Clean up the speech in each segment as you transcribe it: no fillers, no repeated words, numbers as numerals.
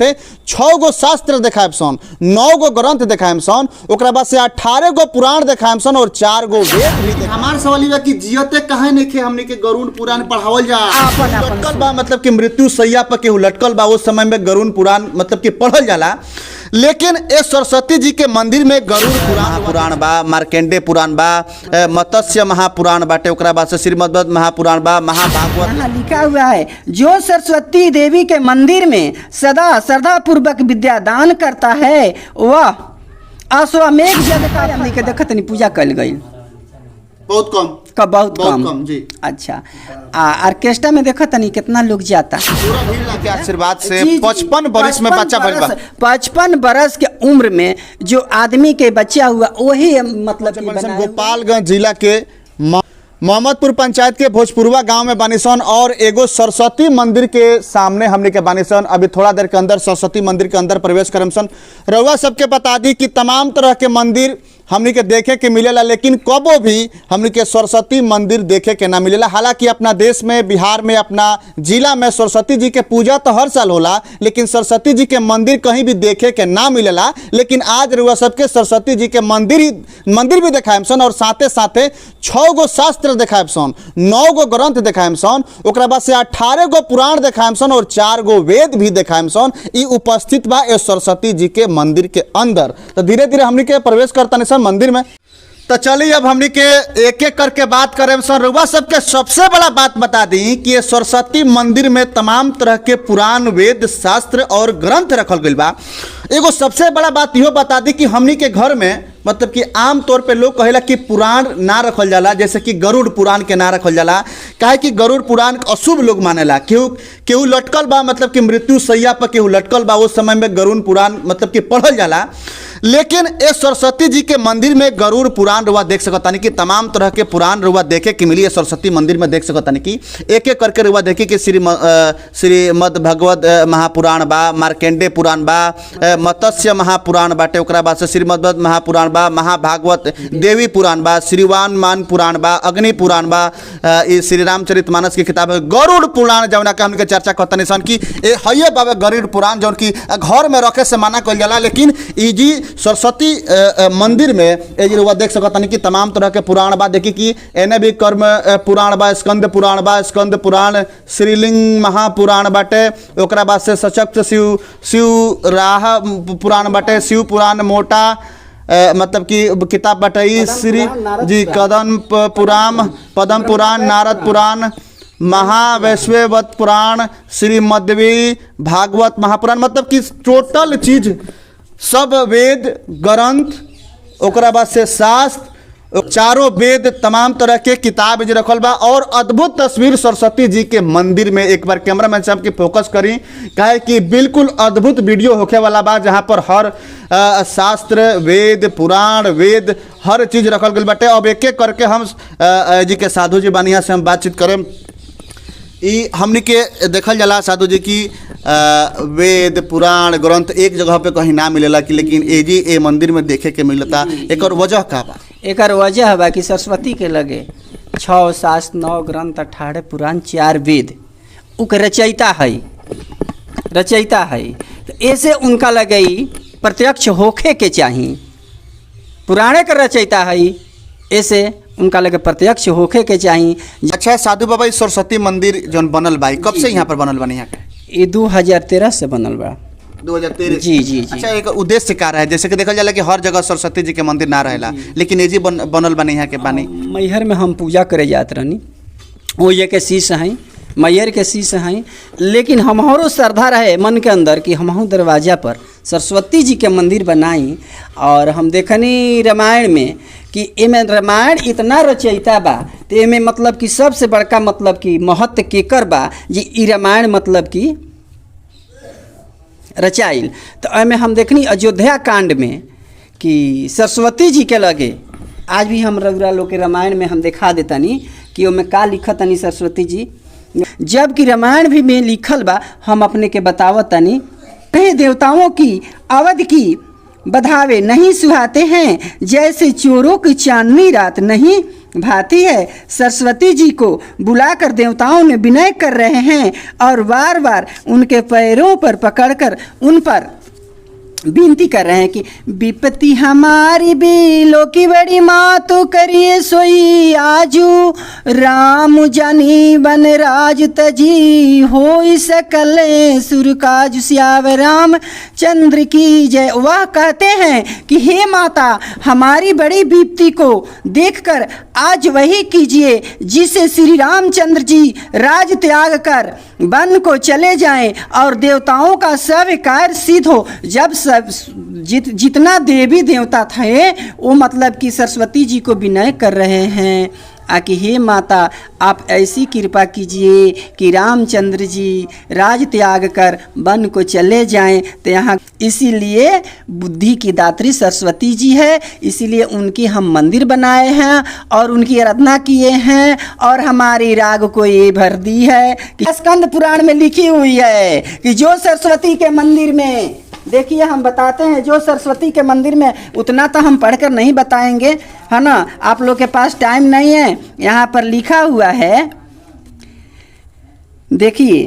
साथे 6 गो शास्त्र देखाएब सन, 9 गो ग्रंथ देखाएब सन, ओकरा बाद से 18 गो पुराण देखाएब सन और 4 गो वेद भी देखाएब। हमार सवाल ई बा कि जियते काहे नइखे हमनी के गरुड़ पुराण पढ़ावल जा? आपन आपन लटकल बा, मतलब कि मृत्यु सैया पर केहू लटकल बा, उस समय में गरुड़ पुराण मतलब कि पढ़ल जाला। लेकिन ए सरस्वती जी के मंदिर में गरुड़ पुराण पुराण बा, मार्कंडेय पुराण बा, मत्स्य महापुराण बाटे, ओकरा बाद से श्रीमद् महापुराण बा, महाभागवत। यहाँ लिखा हुआ है, जो सरस्वती देवी के मंदिर में सदा श्रद्धा पूर्वक विद्या दान करता है वह अश्वमेघ यज्ञ का हमनी के देखत नहीं पूजा कल गई। बहुत कम। का बहुत बहुत कम। कम, जी। अच्छा, आ ऑर्केस्ट्रा में देखत नहीं कितना लोग जाता। पूरा भीड़ के आशीर्वाद से जी, जी, 55 बरस में बच्चा भइल बा। 55 बरस के उम्र में जो आदमी के बच्चा हुआ वही मतलब कि बनाए हुए। गोपालगंज जिला के मोहम्मदपुर पंचायत के भोजपुरवा गांव में बानीसन और एगो सरस्वती मंदिर के सामने हमने के बानीसन। अभी थोड़ा देर के अंदर सरस्वती मंदिर के अंदर प्रवेश करमसन। रउआ सबके बता दी कि तमाम तरह के मंदिर हमनी के देखे के मिलेला, लेकिन कबो भी हमनी के सरस्वती मंदिर देखे के ना मिलेला। हालांकि अपना देश में, बिहार में, अपना जिला में सरस्वती जी के पूजा तो हर साल होला, लेकिन सरस्वती जी के मंदिर कहीं भी देखे के ना मिलेला। लेकिन आज रउआ सबके सरस्वती जी के मंदिर भी देखाएम सन और साथे साथे 6 गो शास्त्र देखाएम सन, 9 गो ग्रंथ देखाएम सन, ओकरा बाद से 18 गो पुराण देखाएम सन और 4 गो वेद भी देखाएम सन। ई उपस्थित बा ए सरस्वती जी के मंदिर के अंदर। तो धीरे धीरे हमनी के प्रवेश करता सन मंदिर में। तो चलिए अब हमनी के एक एक करके बात करें सर। रउआ सबके सबसे बड़ा बात बता दी कि ये सरस्वती मंदिर में तमाम तरह के पुराण, वेद, शास्त्र और ग्रंथ रखल गइल बा। एगो सबसे बड़ा बात इहो बता दी कि हमनी के घर में मतलब कि आम तौर पे लोग कहेला कि पुराण ना रखल जाला, जैसे कि गरुड़ पुराण के ना रखल जाला। काहे कि गरुड़ पुराण अशुभ लोग मानेला। केहू केहू लटकल बा, मतलब कि मृत्यु सैया पर केहू लटकल बा, उस समय में गरुड़ पुराण मतलब कि पढ़ल जाला। लेकिन ए सरस्वती जी के मंदिर में गरुड़ पुराण रुआ देख सकतानी कि तमाम तरह के पुराण रुआ देखे के मिली। सरस्वती मंदिर में देख सकतानी कि एक एक करके रुआ देखे कि श्रीमद् भगवत महापुराण बा, मार्कंडेय पुराण बा, मत्स्य महापुराण बाटे, ओकरा बाद से श्रीमद् महापुराण बा, महाभागवत देवी पुराण बा, श्रीवान मान पुराण बा, अग्नि पुराण बा, ई श्री रामचरित मानस की किताब है, गरुड़ पुराण जौना के हमनी के चर्चा करतनी सन कि ए हइये बाबा गरुड़ पुराण जौन की घर में रखे से मना कइल जाला। लेकिन ई जी सरस्वती मंदिर में ए जी रउआ देख सकतानी कि तमाम तरह के पुराण बा। देखी कि एने भी कर्म पुराण बा, स्कंद पुराण बा, स्कंद पुराण, श्रीलिंग महापुराण बाटे, ओकरा बाद से सशक्त शिव शिव राह पुराण बाटे, शिव पुराण मोटा मतलब कि किताब बाटे ई श्री जी कदम पुराण, पद्म पुराण, नारद पुराण, महावैश्ववत पुराण, श्री मध्वी भागवत महापुराण, मतलब कि टोटल चीज सब वेद ग्रंथ, ओकरा बाद से शास्त्र, चारों वेद, तमाम तरह के किताब जे रखल बा। और अद्भुत तस्वीर सरस्वती जी के मंदिर में। एक बार कैमरामैन साहब की फोकस करी, काहे कि बिल्कुल अद्भुत वीडियो होखे वाला बा, जहां पर हर शास्त्र, वेद, पुराण, वेद हर चीज रखल गइल बाटे। अब एक एक करके हम जी के साधु जी बानिया से हम बातचीत करें। ई हमनी के देखल जाला साधु जी की वेद पुराण ग्रंथ एक जगह पे कहीं ना मिलेला कि, लेकिन ए जी ए मंदिर में देखे के मिलता, एकर वजह का बा? एकर वजह बा कि सरस्वती के लगे 6 शास्त्र, 9 ग्रंथ, 18 पुराण, 4 वेद उक रचयिता है, रचयिता है। तो ऐसे उनका लगे प्रत्यक्ष होखे के चाही, पुराणे के रचयिता है, ऐसे उनका लगे प्रत्यक्ष होखे के चाही। अच्छा साधु बाबा, ई सरस्वती मंदिर जौन बनल बा, कब से यहाँ पर बनल बा? यहाँ के ये 2013 से बनल बा। 2013? जी, जी, जी। अच्छा, एक उद्देश्य का रहे? जैसे कि देखल जाला कि हर जगह सरस्वती जी के मंदिर ना रहेला, लेकिन ये जी बनल बा यहाँ के बानी। मैहर में हम पूजा करे जात रहनी, वो ये के शीश हैं, मैहर के शीश हैं, लेकिन हमारो श्रद्धा रहे मन के अंदर कि हमहूँ दरवाजा पर सरस्वती जी के मंदिर बनाई। और हम देखनी रामायण में कि एमे रामायण इतना रचयिता बा, तो एमे मतलब कि सबसे बड़का मतलब कि महत्व केकर बा जी ई रामायण मतलब कि रचाइल। तो एमे हम देखनी अयोध्या कांड में कि सरस्वती जी के लगे, आज भी हम रघुरा लोग के रामायण में हम देखा देतानी कि ओमे का लिखतनी सरस्वती जी, जबकि रामायण भी में लिखल बा। हम अपने के बतावतनी, कहीं देवताओं की अवध की बधावे नहीं सुहाते हैं, जैसे चोरों की चांदनी रात नहीं भाती है। सरस्वती जी को बुलाकर देवताओं ने विनय कर रहे हैं और बार बार उनके पैरों पर पकड़कर उन पर विनती कर रहे हैं कि विपत्ति हमारी बीलो की बड़ी मातु करिए सोई आजू, राम जानी बन राज तजी हो सकल सुर काजु, सियाव राम चंद्र की जय। वह कहते हैं कि हे माता, हमारी बड़ी विपत्ति को देखकर आज वही कीजिए जिसे श्री रामचंद्र जी राज त्याग कर वन को चले जाएं और देवताओं का सब कार्य सिद्ध हो। जब सब जितना देवी देवता थे वो मतलब कि सरस्वती जी को विनय कर रहे हैं आकि हे माता, आप ऐसी कृपा कीजिए कि रामचंद्र जी राज त्याग कर वन को चले जाएं। तो यहाँ इसीलिए बुद्धि की दात्री सरस्वती जी है, इसीलिए उनकी हम मंदिर बनाए हैं और उनकी आराधना किए हैं और हमारी राग को ये भर दी है कि स्कंद पुराण में लिखी हुई है कि जो सरस्वती के मंदिर में, देखिए हम बताते हैं, जो सरस्वती के मंदिर में, उतना तो हम पढ़कर नहीं बताएंगे, है ना, आप लोग के पास टाइम नहीं है। यहाँ पर लिखा हुआ है, देखिए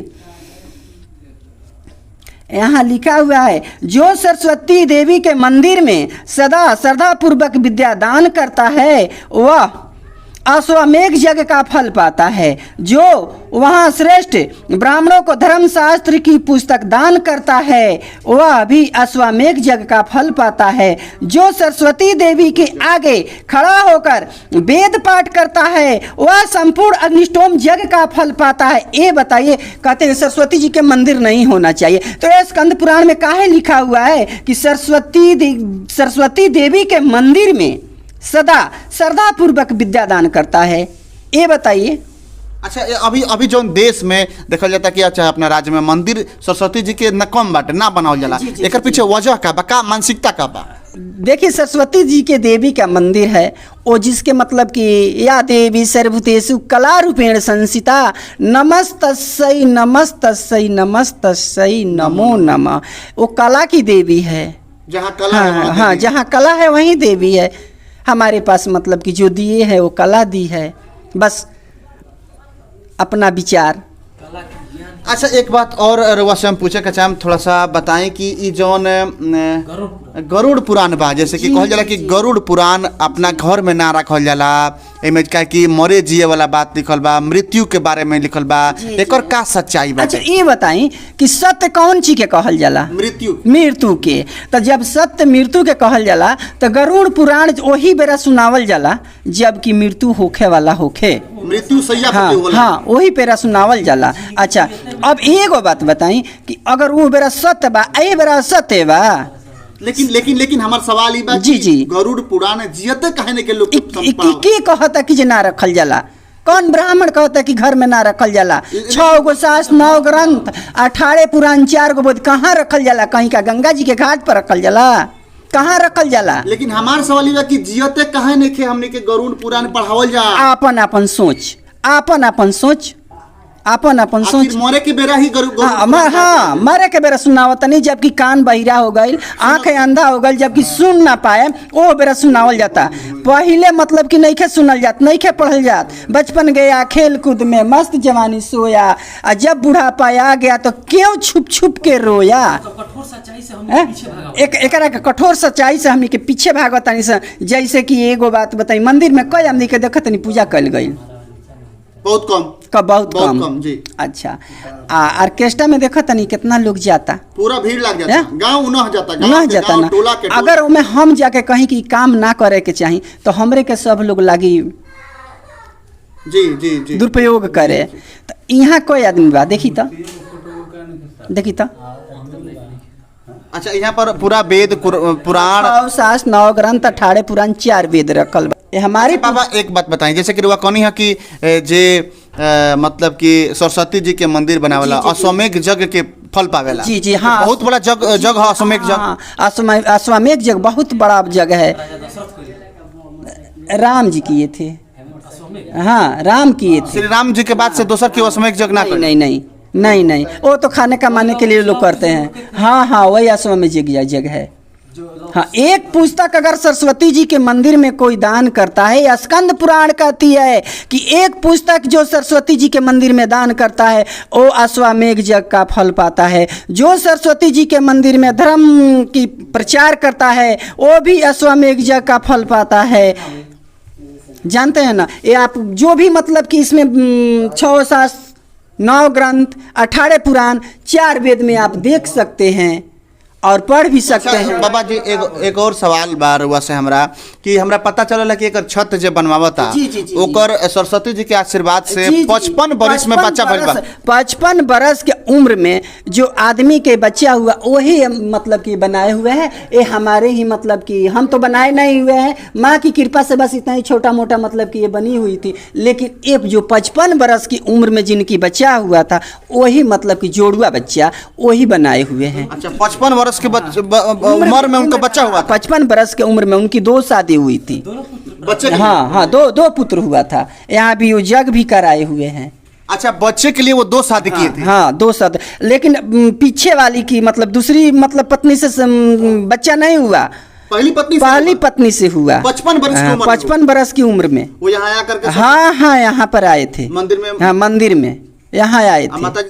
यहाँ लिखा हुआ है, जो सरस्वती देवी के मंदिर में सदा श्रद्धापूर्वक विद्या दान करता है वह अश्वमेघ यज्ञ का फल पाता है। जो वहाँ श्रेष्ठ ब्राह्मणों को धर्मशास्त्र की पुस्तक दान करता है वह भी अश्वमेघ यज्ञ का फल पाता है। जो सरस्वती देवी के आगे खड़ा होकर वेद पाठ करता है वह संपूर्ण अग्निष्टोम यज्ञ का फल पाता है। ये बताइए, कहते हैं सरस्वती जी के मंदिर नहीं होना चाहिए, तो यह स्कंद पुराण में काहे लिखा हुआ है कि सरस्वती देवी के मंदिर में सदा श्रद्धापूर्वक विद्यादान करता है? ये बताइए। अच्छा, ये अभी अभी जौन देश में देखल जाता कि अच्छा अपना राज्य में मंदिर सरस्वती जी के न कम बाटे ना बनावल जाला, जी, जी, एकर जी। पीछे वजह का बा, का मानसिकता का बा? देखिए, सरस्वती जी के देवी का मंदिर है वो, जिसके मतलब कि या देवी सर्वभूतेषु कला रूपेण संसिता नमस्तस्यै नमस्तस्यै नमस्तस्यै नमो नमः। वो कला की देवी है। जहाँ कला है हाँ वहाँ हाँ, देवी। जहाँ कला है वहीं देवी है। हमारे पास मतलब कि जो दिए है वो कला दी है, बस अपना विचार। अच्छा, एक बात और रउआ से हम पूछे के चाहम, थोड़ा सा बताएं कि ई जौन गरुड़ पुराण बा, जैसे कि जी, कहल जाला कि जी। गरुड़ पुराण अपना घर में ना रखल जाला, एमे का कि मरे जिए वाला बात लिखल बा, मृत्यु के बारे में लिखल बा, जी, एकर जी। का सच्चाई बा? अच्छा, ये बताई कि सत्य कौन चीज के कहल जाला? मृत्यु। मृत्यु के। तो जब सत्य मृत्यु के कहल जाला तो गरुड़ पुराण वही बेरा सुनावल जाला जबकि मृत्यु होखे वाला होखे। मृत्यु सैया हाँ पति होला। हाँ, वही बेरा सुनावल जाला। अच्छा, अब एगो बात बताई कि अगर वो बेरा सत्य बा, ए बेरा सत्य बा, लेकिन लेकिन लेकिन हमार सवाल ई बा जी, कि जी। गरुड़ पुराण जियते कहने के लोग के कहता कि जे ना रखल जाला? कौन ब्राह्मण कहता कि घर में ना रखल जाला? 6 गो शास्त्र, 9 ग्रंथ, 18 पुराण, 4 गो बोध कहाँ रखल जाला? कहीं का गंगा जी के घाट पर रखल जाला? कहाँ रखल जाला? लेकिन हमार सवाल ई बा कि जियते काहे नइखे हमनी के गरुड़ पुराण पढ़ावल जा? आपन आपन सोच, आपन आपन सोच, आपन आपन सोच। आखिर मरे के बेरा ही गरुड़ हाँ, हाँ, मरे के बेरा सुनावत नहीं, जबकि कान बहिरा हो गईल, आँख अंधा हो गईल, जबकि सुन ना पाए ओ बेरा सुनावल जाता। पहिले मतलब कि नइखे सुनल जात, नइखे पढ़ल जात। बचपन गया खेल कूद में, मस्त जवानी सोया, आ जब बुढ़ापा आ गया तो क्यों छुप छुप के रोया? कठोर सच्चाई से हम हैं? पीछे भागा। एक एकरा के कठोर सच्चाई से हमनी के पीछे भागतानी सन। जैसे कि एगो बात बताई, मंदिर में कई हमनी के देखतनी पूजा कल गई? बहुत कम। का बहुत बहुत कम। कम, जी। अच्छा, आ ऑर्केस्ट्रा में देखत तनी कितना लोग जाता, पूरा भीड़ लग जाता, हैं? गांव उनह जाता, गांव ना के जाता गांव, ना। टोला के टोला। अगर उमे हम जाके कहीं कि काम ना करे के चाही तो हमरे के सब लोग लागी जी जी जी दुरुपयोग करे। तो यहाँ कोई आदमी बा देखी तो, देखी तो अच्छा, यहाँ पर पूरा वेद पुराण, 6 शास्त्र, 9 ग्रंथ, 18 पुराण, 4 वेद रखल बा। ये हमारे बाबा एक बात बताएं, जैसे कि रुआ कहनी है कि जे मतलब कि सरस्वती जी के मंदिर बनावेला अश्वमेघ यज्ञ के फल पावेला। जी, जी, हाँ। बहुत बड़ा जग जग है अश्वमेघ यज्ञ। हाँ, अश्वमेघ यज्ञ बहुत बड़ा जगह है। राम जी किए थे, हाँ राम किए थे। श्री राम जी के बाद से दोसर की अश्वमेघ यज्ञ ना नहीं करे। नहीं नहीं नहीं नहीं, वो तो खाने कमाने के लिए लोग करते हैं। हाँ हाँ, वही अश्वमेघ यज्ञ है। हाँ, एक पुस्तक अगर सरस्वती जी के मंदिर में कोई दान करता है, या स्कंद पुराण कहती है कि एक पुस्तक जो सरस्वती जी के मंदिर में दान करता है वो अश्वमेघ यज्ञ का फल पाता है। जो सरस्वती जी के मंदिर में धर्म की प्रचार करता है वो भी अश्वमेघ यज्ञ का फल पाता है। जानते हैं ना ये आप, जो भी मतलब कि इसमें 6 7 9 ग्रंथ, 18 पुराण, 4 वेद में आप देख सकते हैं और पढ़ भी सकते अच्छा, हैं। बाबा जी एक एक और सवाल बा रुआ से हमरा, कि हमरा पता चलल है कि एकर छत जे बनवावता जी, जी, जी, ओकर सरस्वती जी के आशीर्वाद से जी, जी, 55 बरिस में 55 बच्चा भइल बा। 55 बरस के उम्र में जो आदमी के बच्चा हुआ वही मतलब कि बनाए हुए हैं। ये हमारे ही मतलब कि हम तो बनाए नहीं हुए हैं, माँ की कृपा से बस इतना ही छोटा मोटा मतलब कि ये बनी हुई थी। लेकिन ये जो 55 बरस की उम्र में जिनकी बच्चा हुआ था वही मतलब कि जोड़ुआ बच्चा वही बनाए हुए हैं। अच्छा, 55 वर्ष के उम्र में उनका बच्चा हुआ था। 55 बरस के उम्र में उनकी 2 शादी हुई थी। बच्चे के लिए? हाँ हाँ, दो पुत्र हुआ था। यहाँ भी वो जग भी कराए हुए हैं। अच्छा, बच्चे के लिए वो 2 शादी किए थे। हाँ, 2 शादी, लेकिन पीछे वाली की मतलब दूसरी मतलब पत्नी से बच्चा नहीं हुआ, पहली पत्नी से पहली हुआ। पत्नी से हुआ। 55 बरस की उम्र में। 55 बरस की उम्र में वो यहाँ आकर के हाँ हाँ, यहाँ पर आए थे मंदिर में। हाँ, मंदिर में यहाँ आए थे। माता